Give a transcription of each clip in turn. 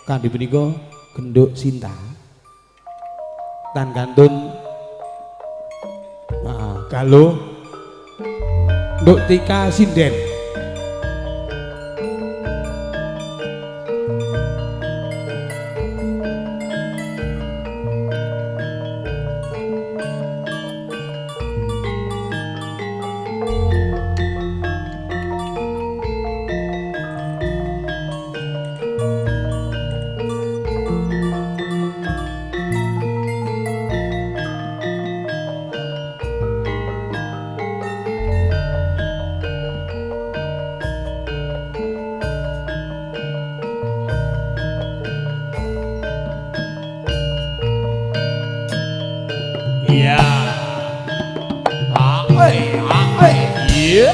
Kanthi punika Genduk Sinta. Tan kantun Galuh Nduk Tika Sinden. Iya. Ah, eh, ah, eh, iya.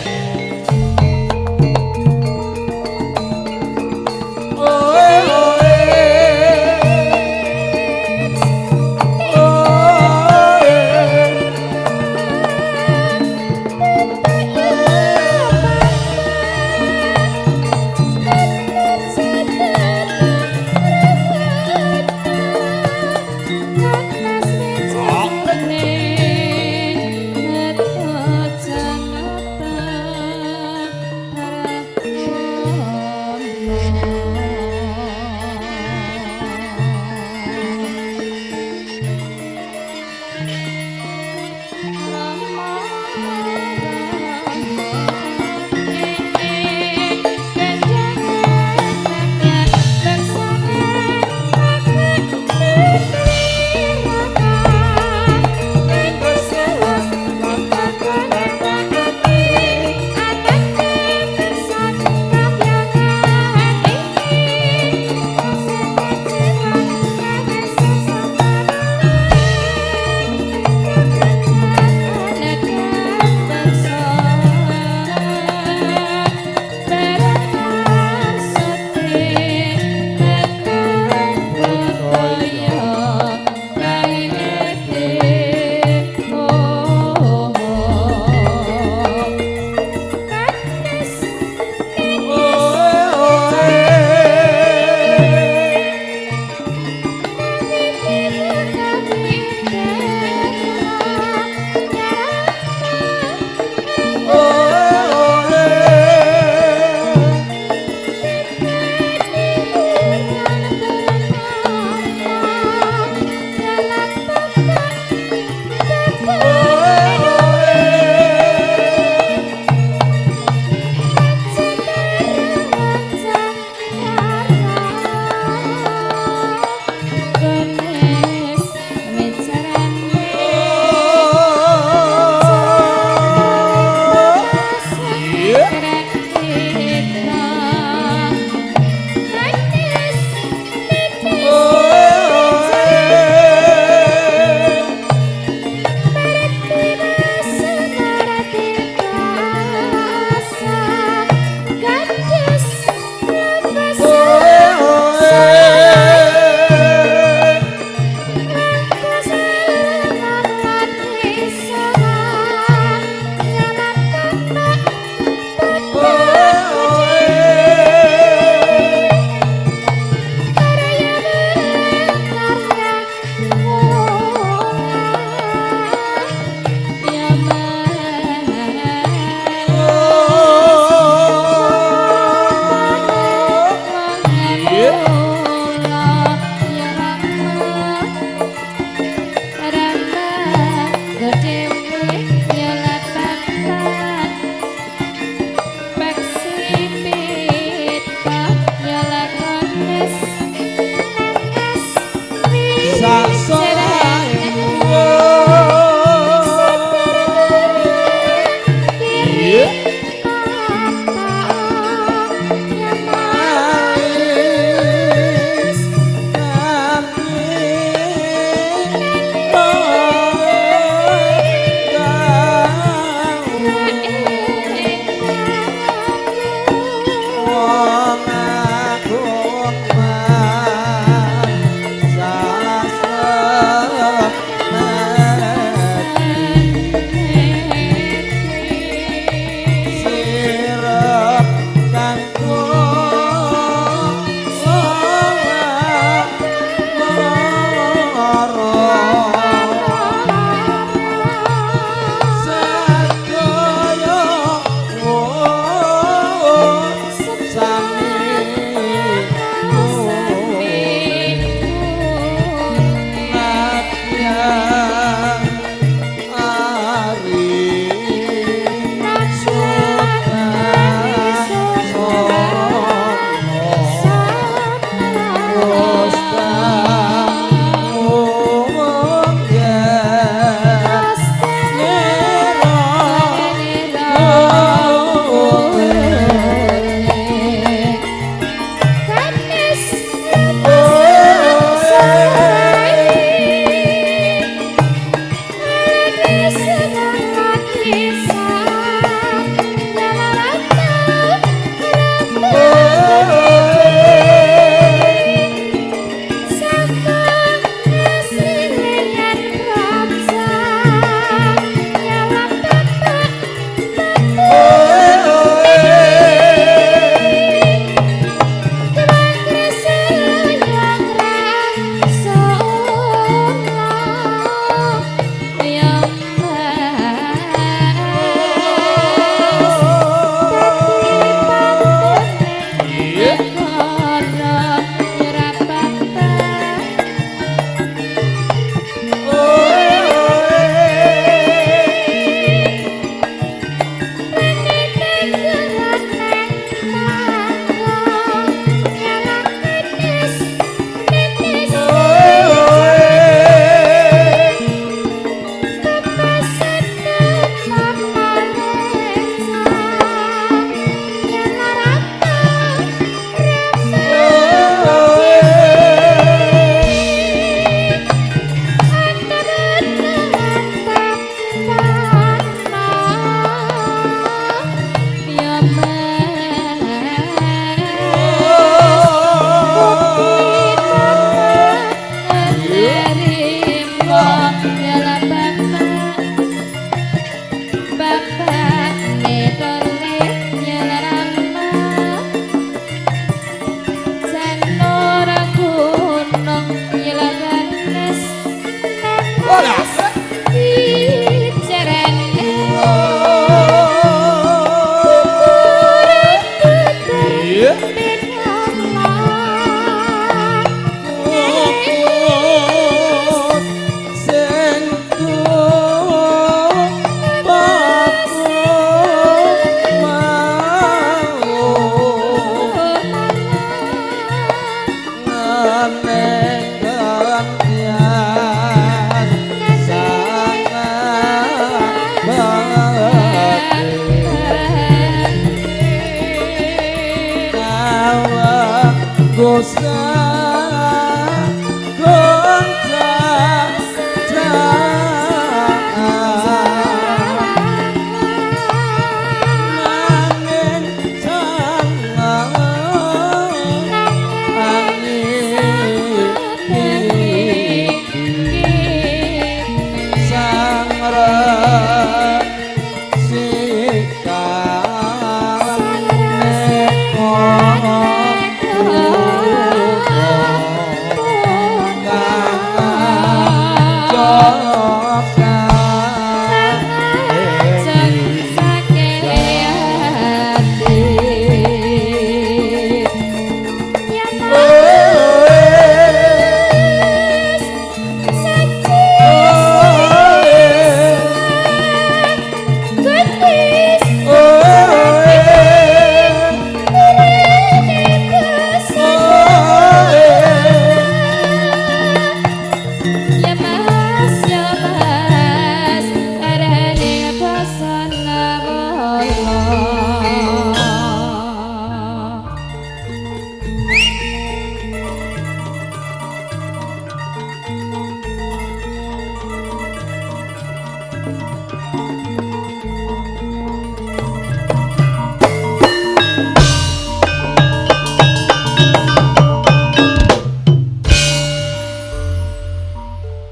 Oe, oe. Oe.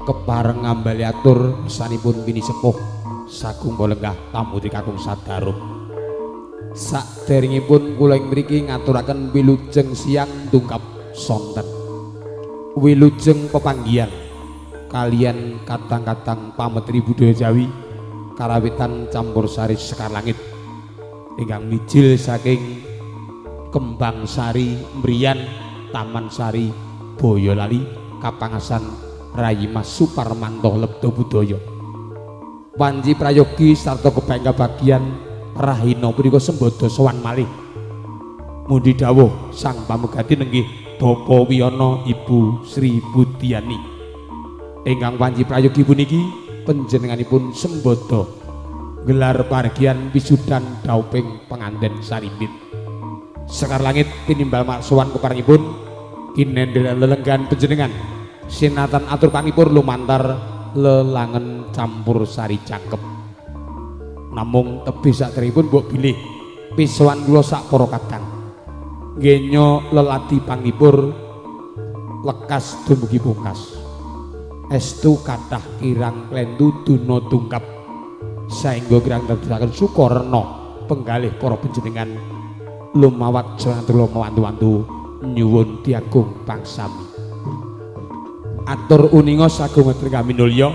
Kepareng ngambali atur sanipun pinisepuh sagung lenggah tamu kakung sadarum. Saderengipun kula ing mriki ngaturaken wilujeng siang dungkap sonten. Wilujeng pepanggihan kalian katang-katang pametri budaya Jawi karawitan campur sari Sekar Langit ingkang mijil saking Kembang Sari Mriyan Taman Sari Boyolali kapangasan Rayi Mas Suparmanto Lebdo Budaya. Panji prayogi sarta kebaeng kabagian rahina punika sembada sowan malih. Mundi dawuh sang pamegati nenggih Bapak Wiyono Ibu Sri Budiani. Ingkang panji prayogi puniki panjenenganipun sembada gelar pargian wisudan dauping penganten sarimbit. Sekar Langit tinimbal sowan keparengipun kinendhelan lelenggan panjenengan sinatan atur pangipur lumantar lelangen campur sari cangkep. Namung tebih saderengipun mbok bilih pisowan kula sak para kadang ngenyo leladi pangipur lekas dumugi pungkas. Estu kathah kirang klentu duna tungkap saengga kirang dadosaken sukarna penggalih para panjenengan lumawat jangan wantu-wantu nyuwun diagung pangsami. Atur uninga sagung minulya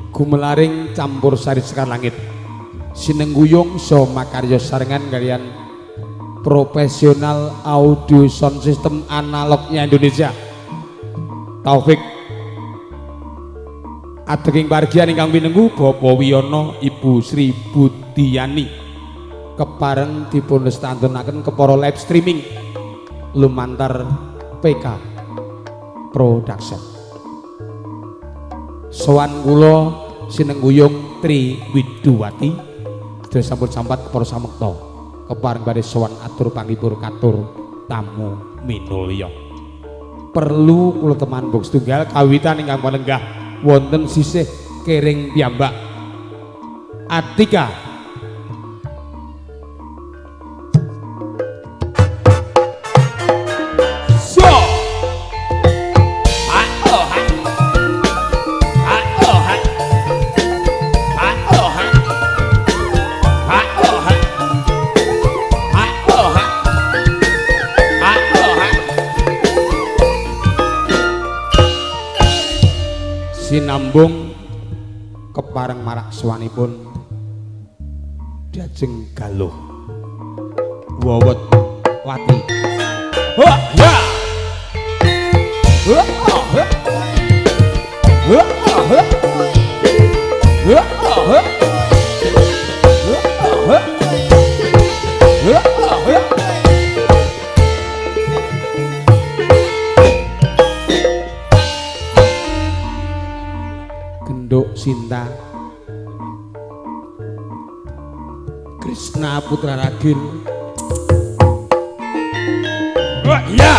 gumelaring campur sari Sekar Langit sinengguyung so makarya sarengan kalian profesional audio sound system analognya Indonesia Taufik. Adeging pargian ingkang pinenggu Bapak Wiyono Ibu Sri Budiani kepareng dipun lestantunaken kepara live streaming lumantar PK Production. Sowan kula sinengguyung Tri Widuwati sedaya sampun sampat kepara samekta kepareng badhe sowan atur panglipur katur tamu minulya. Perlu kula teman box tunggal kawitan ingkang palenggah wonten sisih kering piyambak Atika. Sinambung kepareng marak sowanipun Diajeng Galuh Wowot Wati. Ha ya. Ha ha. Ha ha. Ha ha. Ha ha. Ha ha. Genduk Sinta Krishna Putra Ragil. Wah, iya.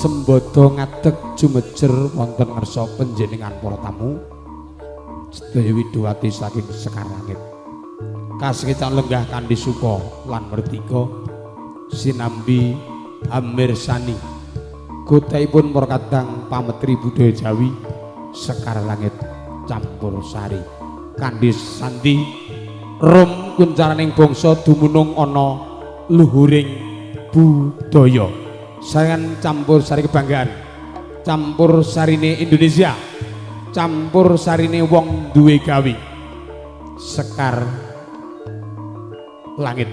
Sembodo ngadeg jumejer wonten ngarsa panjenengan para tamu sedaya widuwati saking Sekar Langit. Kasekecan lenggah kanthi suka lan merdika sinambi amirsani gotaipun para kadang pametri budaya Jawi Sekar Langit campur sari kanthi sandi rum kuncaraning bangsa dumunung ana luhuring budaya. Sayan campur sari kebanggaan, campur sarine Indonesia, campur sarine wong duwe gawe. Sekar Langit.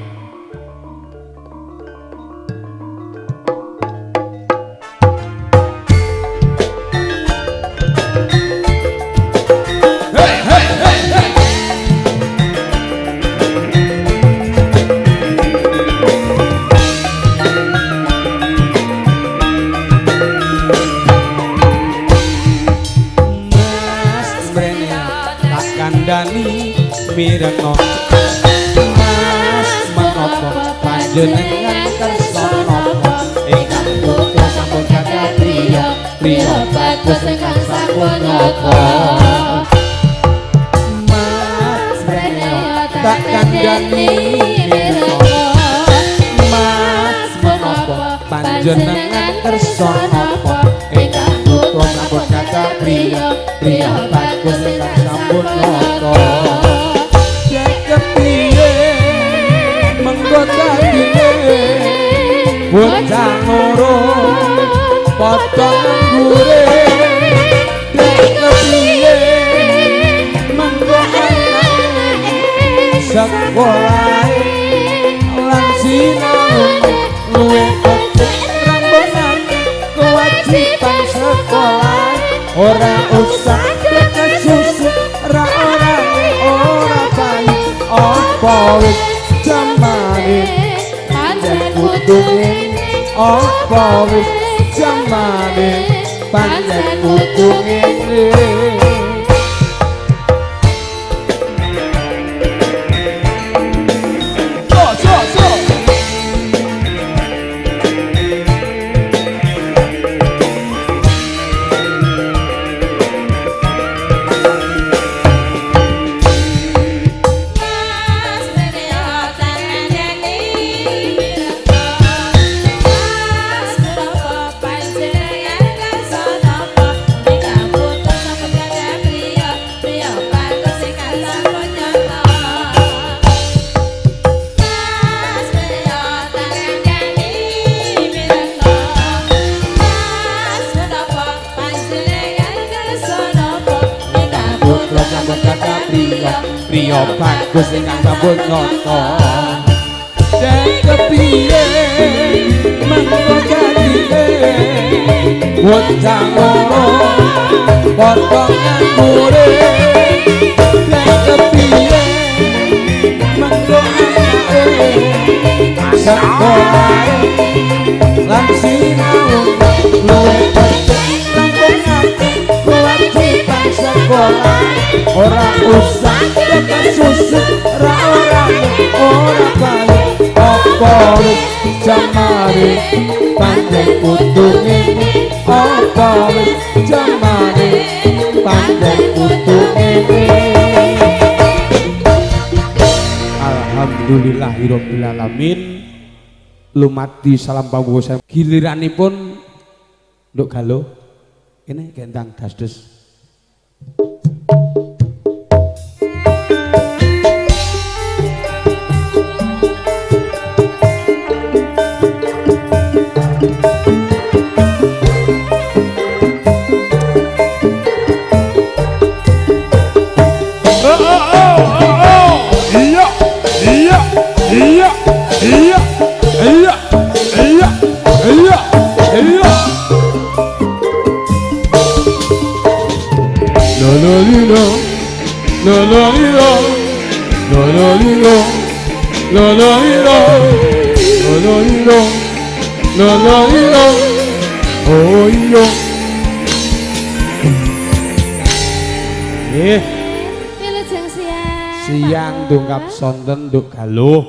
Hey, hey, hey, hey. Kandani mirengno Mas menapa panjenengan kersa napa ingkang putra sampun gadah priya priya bagus ingkang sampun nyata. Mas mrene tak kandhani mirengno Mas menapa panjenengan kersa napa ingkang putra sampun gadah priya priya bagus ingkang sampun nyata. Kepiye mengko dadine bocah loro padha nggure. Kepiye mengko anake sekolahe lan sinaune luwih becik rambonane kewajiban sekolah ora usah kesusu ra ora ora bayi apa wis jamane pancen kudu ngene apa wis jamane pancen kudu ngene. Priya bagus ingkang sampun nyata. Dek kepiye mengko dadine bocah loro padha nganggure. Dek kepiye mengko anake sekolahe lan sinaune luwih becik rampungake kewajiban sekolah ora usah kesusu ra ora ora bali apa wis jamane pancen kudu ngene apa wis jamane pancen kudu ngene. Alhamdulillahirabbil alamin. Lumadi salam pamungkas giliranipun Nduk Galuh kene gendang dasdes. Iya iya iya iya iya iya iya iya. La la la la la la la la la la la la la la la oh iya. Wilujeng siang. Siang dongkap sonten Nduk Galuh.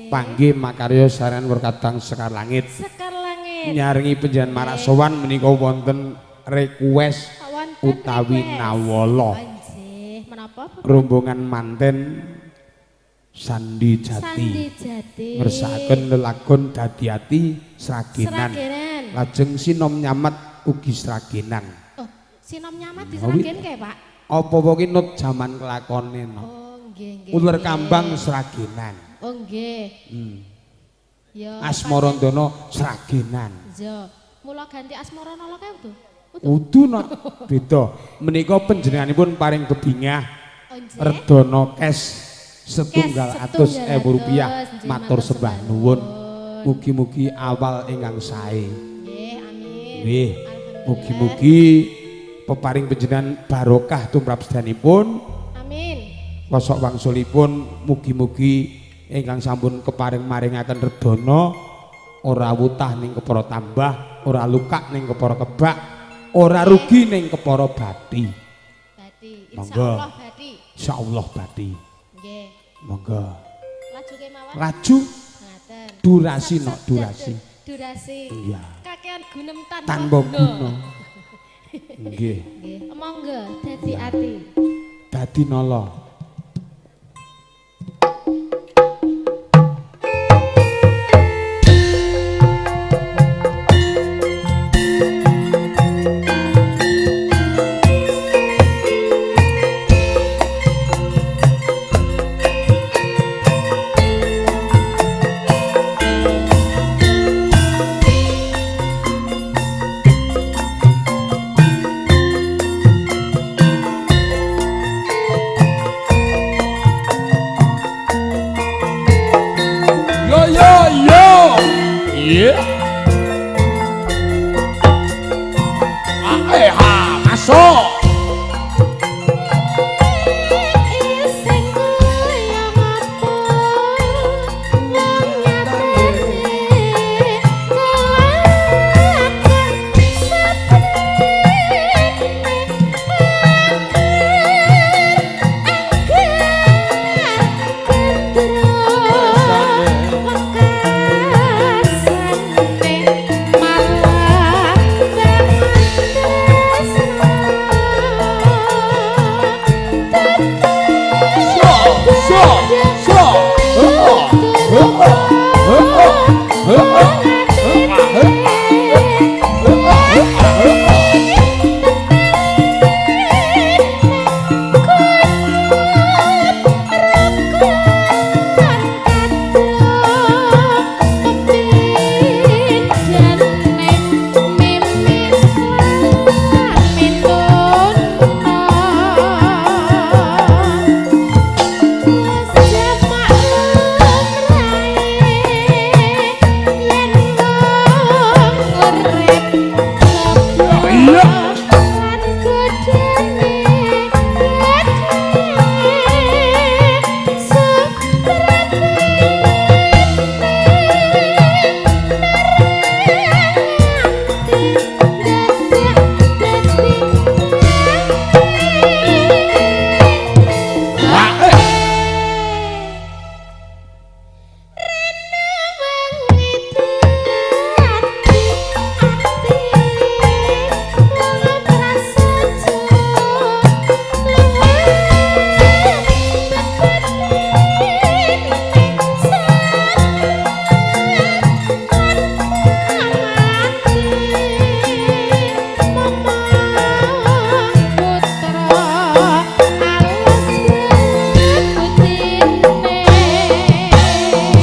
Panggih makarya saran werkadang Sekar Langit. Sekar Langit. Nyarengi panjenengan marak sowan menika wonten request utawi nawala. Nggih, menapa? Rombongan manten Sandi Jati. Sandi Jati. Ngersakaken lelagon Dadi Ati Sragenan. Lajeng Sinom Nyamat ugi Sragenan. Oh, Sinom Nyamat di Sragen kae, Pak? Apa-apa ki nut jaman kelakone no. Oh, nggih, nggih. Uler kambang Sragenan. Oh, nggih. Ya, Asmarandana Sragenan. Iya. Mula ganti Asmaranala kae udu. Udu no beda. Menika panjenenganipun paring bebingah. Redana cash 1.100.000 rupiah. Matur sembah nuwun. Mugi-mugi awal ingkang sae. Nggih, amin. Nggih. Mugi-mugi peparing panjenengan barokah tumrap sedanipun. Amin. Kosok wangsulipun mugi-mugi ingkang sampun keparing maringaken redana ora wutah ning kepara tambah, ora lukak ning kepara kebak, ora rugi ning kepara bathi. Bathi. Insyaallah bathi. Insyaallah bathi. Nggih. Monggo. Laju kemawon. Laju. Ngaten. Durasi nok durasi. Durasi. Iya. Kakean gunem tanpa guna. Nggih. Nggih. Monggo dadi ati. Dadi nala. Masuk.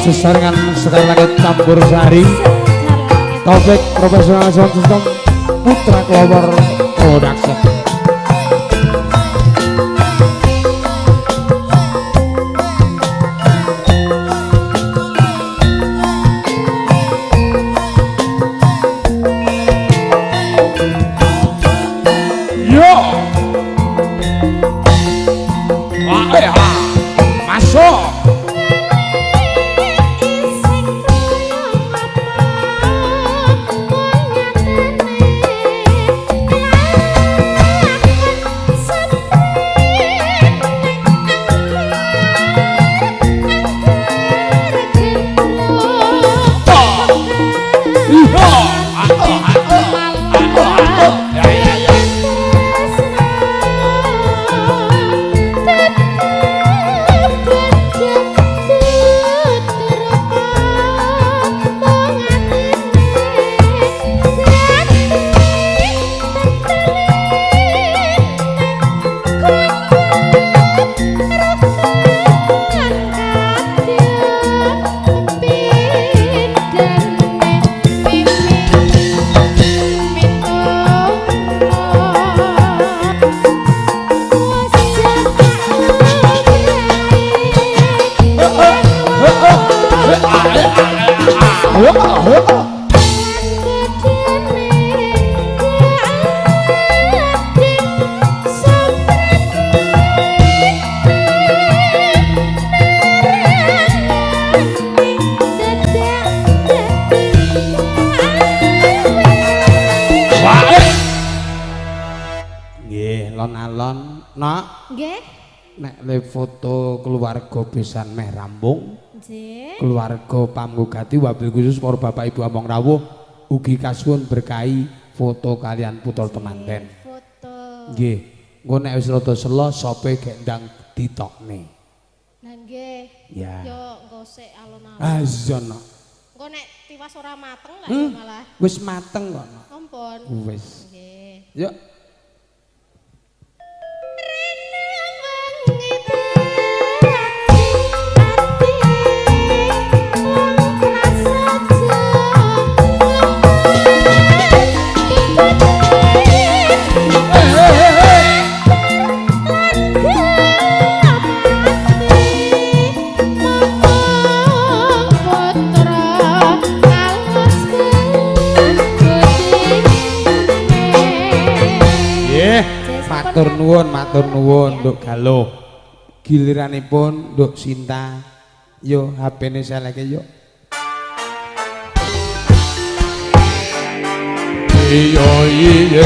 Sesarengan Sekar Langit Campur Sari, Taufik Profesional Sound System, Putra Clover Production. Yo, masuk. Nggih, alon-alon, Nak. Nggih. Nek le foto keluarga besan meh rambung. Nggih. Keluarga Pamgugati wabil khusus para bapak ibu among rawuh ugi kasuwun berkahi foto kalian putra temanten. Foto. Nggih. Engko nek wis rada selo sope gek ndang ditokne. Lah nggih. Ya. Yo engko sik alon-alon. Ah iya, Nak. Engko nek tiwas ora mateng lah ya malah. Wis mateng kok, Nak. Ampun. Wis. Nggih. Yuk. Matur nuwun Nduk Galuh. Giliranipun Nduk Sinta. Yo HP-ne seleke yo. Iya iya.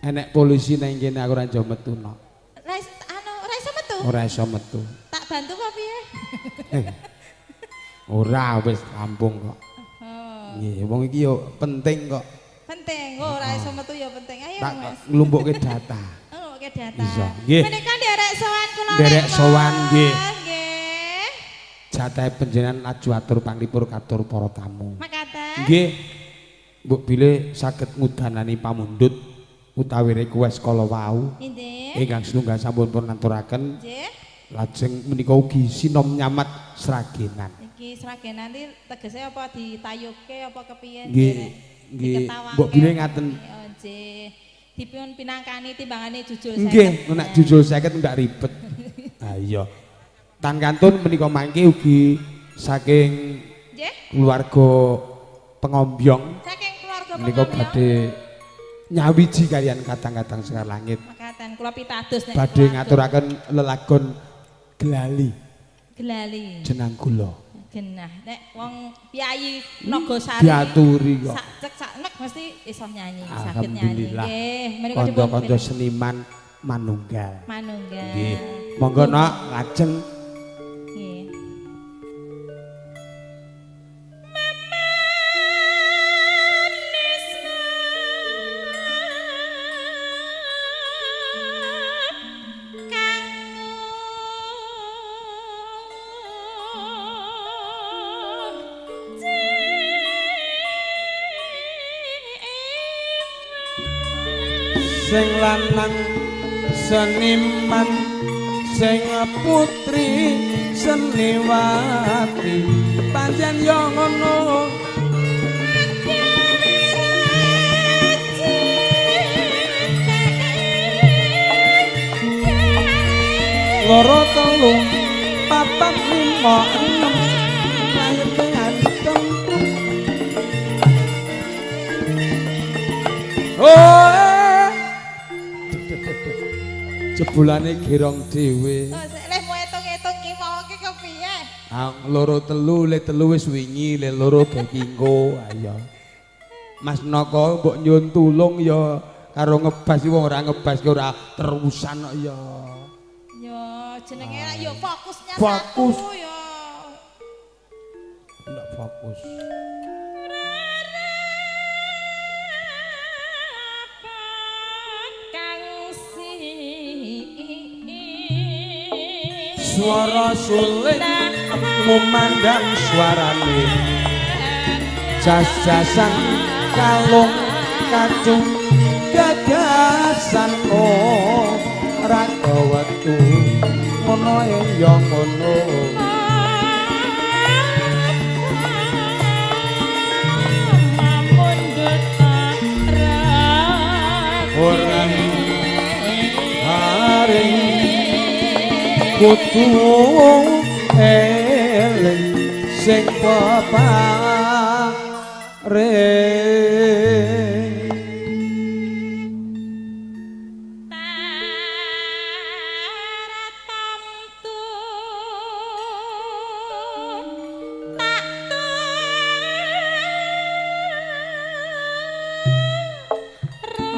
Enek polisi nang kene aku ora iso metu, Nok. Ora iso metu. Ora iso metu. Tak bantu apa piye? Ora wis rampung kok. Oh. Nggih, wong iki yo penting kok. Penting, kok ora iso metu yo penting. Ayo tak nglumpukke data. Nglumpukke data. Iya, nggih. Menika nderek sowan kula. Nderek sowan nggih. Nggih. Jatahe panjenengan laju atur panglipur katur para tamu. Makaten. Nggih. Mbok bilih saged ngudanani pamundhut utawi request kala wau. Nggih. Ingkang setunggal sampun pun aturaken. Nggih. Lajeng menika ugi sinom nyamat Sragenan. Iki Sragenan iki tegese apa ditayuke apa kepiye? Nggih. Nggih. Mbok bilih ngaten. Oh nggih. Dipun pinangkani timbangane jujul 50. Nggih, nek jujul 50 ndak ribet. Ha iya. Tan kantun menika mangke ugi saking nggih keluarga Pengombyong. Saking keluarga menika badhe nyawiji kalian kadang-kadang sekar langit. Makaten kula pitados nek badhe ngaturaken lelagon Glali. Glali. Jenang gula. Genah nek wong piyayi Nagasari diaturi kok. Sak cek sak nek mesti iso nyanyi, saged nyanyi. Nggih, menika dipun kanca-kanca seniman manunggal. Manunggal. Nggih. Monggo Nok lajeng. Nggih. Sing lanang seniman, sing putri seniwati, pancen yo ngono. Loro telu papat lima enem lahir tentem. Oh jebulane gerong dhewe. Oh, sik leh mau etung-etung ki mau ki kepiye? Ah, loro telu, le telu wis wingi, le loro ge engko. Ayo. Mas Noko mbok nyuwun tulung ya karo ngebas wong ora ngebas ki ora terusan kok ya. Yo jenenge yo fokusnya fokus. Satu yo. Ndak fokus. Swara suling ngumandang suarane jas-jasan kalung kacung gagasan ora wetu ngono ya ngono ora haring kudu eling sing peparing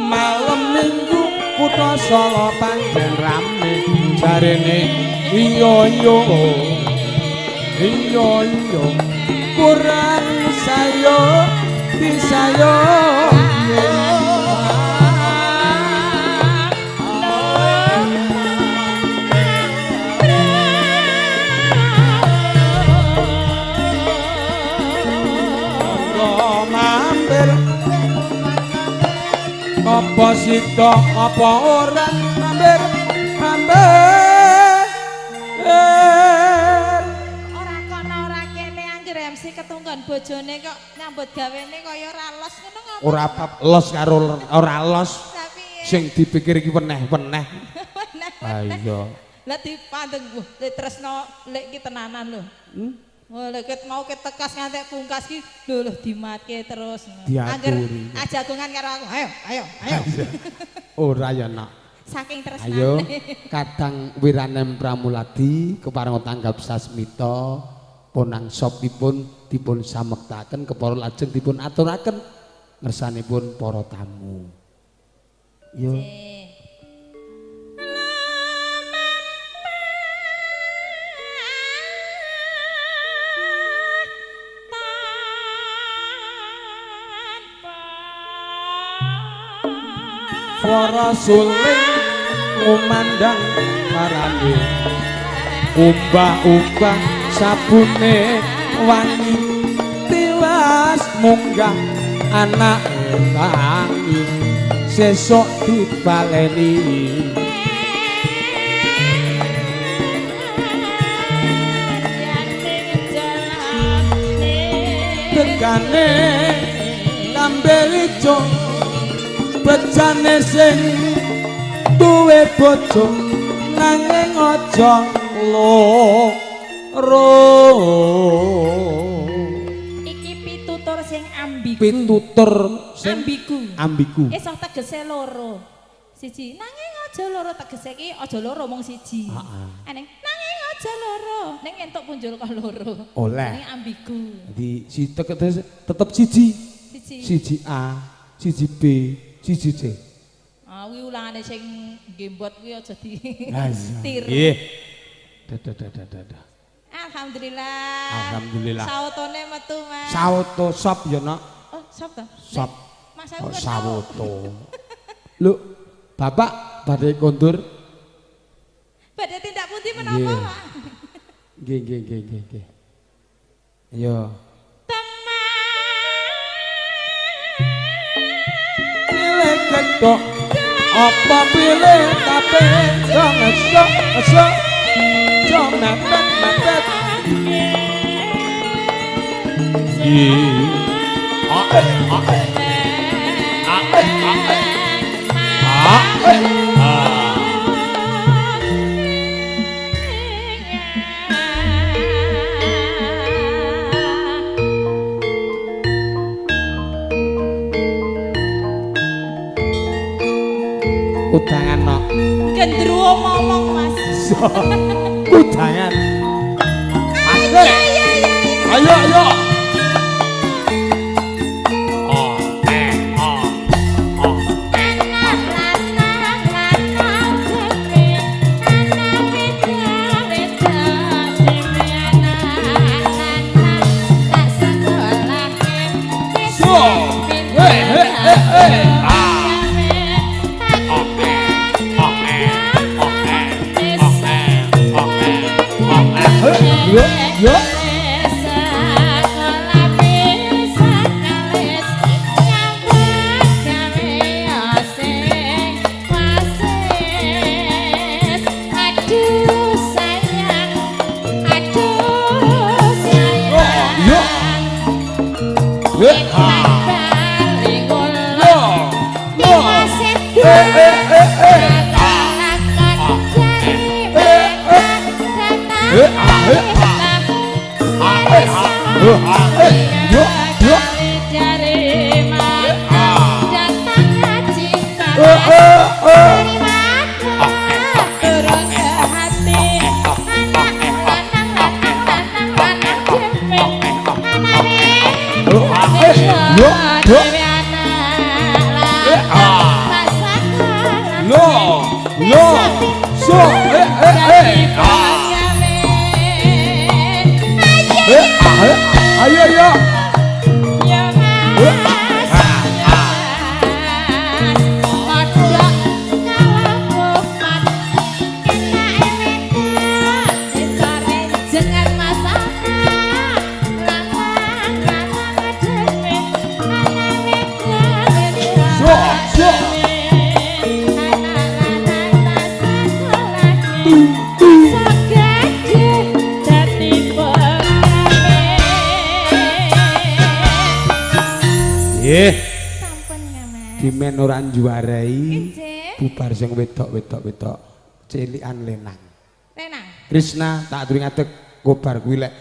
malam minggu kutha Solo pancen rame jarene iya iya iya iya kurang sayo disayo mampir apa sida apa ora mampir mampir ora kono ora kene anggere MC ketunggon bojone kok nyambut gawene kaya ora los ngono ngopo ora los karo ora los sing dipikir iki weneh-weneh. Ha iya lah dipandeng wah tresno lek iki tenanan lho. Wah lek mau ketekas ngantek pungkas ki lho lho dimatke terus. Angger ajagongan karo aku ayo ayo ayo. Ora ya nak. Saking tresnane. Ayo kadang Wiranem Pramuladi kepareng tanggap sasmita ponang sopipun dipun samektaken kepara lajeng dipun aturaken ngersanipun para tamu. Yo. Swara suling ngumandang marane umbah-umbah sabune wangi tiwas munggah anake tangi sesuk dibaleni tegane lambe ijo bejane sing duwe bojo nanging aja loro. Iki pitutur sing ambigu. Pitutur sing ambigu. Ambigu. Iso tegese loro. Siji nanging aja loro tegese iki aja loro mung siji. Heeh. Nanging aja loro ning entuk punjul kok loro. Oleh. Ini ambigu. Dadi si tetep siji. Siji. Siji A, siji B, siji C. Ah, kuwi ulangane sing gembot kuwi aja ditiru. Nggih. Dadah dadah dadah. Alhamdulillah. Alhamdulillah. Sautone metu, Mas. Sauto sop ya, Nak. Oh, sop to? Sop. Mas aku sauto. Lho, Bapak badhe kondur. Badhe tindak pundi menapa, Pak? Nggih, nggih, nggih, nggih, nggih. Ayo. Pilih ketok apa pilih kabeh jong esuk esuk jong mepet mepet. I a e a e a e a e a e a. Udangan nok. Gendruwo ngomong, Mas. Udangan. Asik. Ayo ayo. Oh eh oh oh. Anak lanang lanang dhewe, anak wedok wedok dhewe, anak lanang tak sekolahke. So. He he he he. Ah. Bali ngulon. Lo. Lo. Eh eh eh eh. Eh ah eh ah. Eh ah. Eh yo yo. Eh eh eh. Yo yo. Eh ah. Lo. Lo. So eh eh eh. Ah. Eh ah eh. Ayo ayo. Eh ah ah. So so. Nggih. Sampun ya, Mas. Dimen ora njuarai. Nggih. Bubar sing wedok-wedok wedok cilikan lenang. Lenang. Krisna tak aturi ngadeg kobar kuwi lek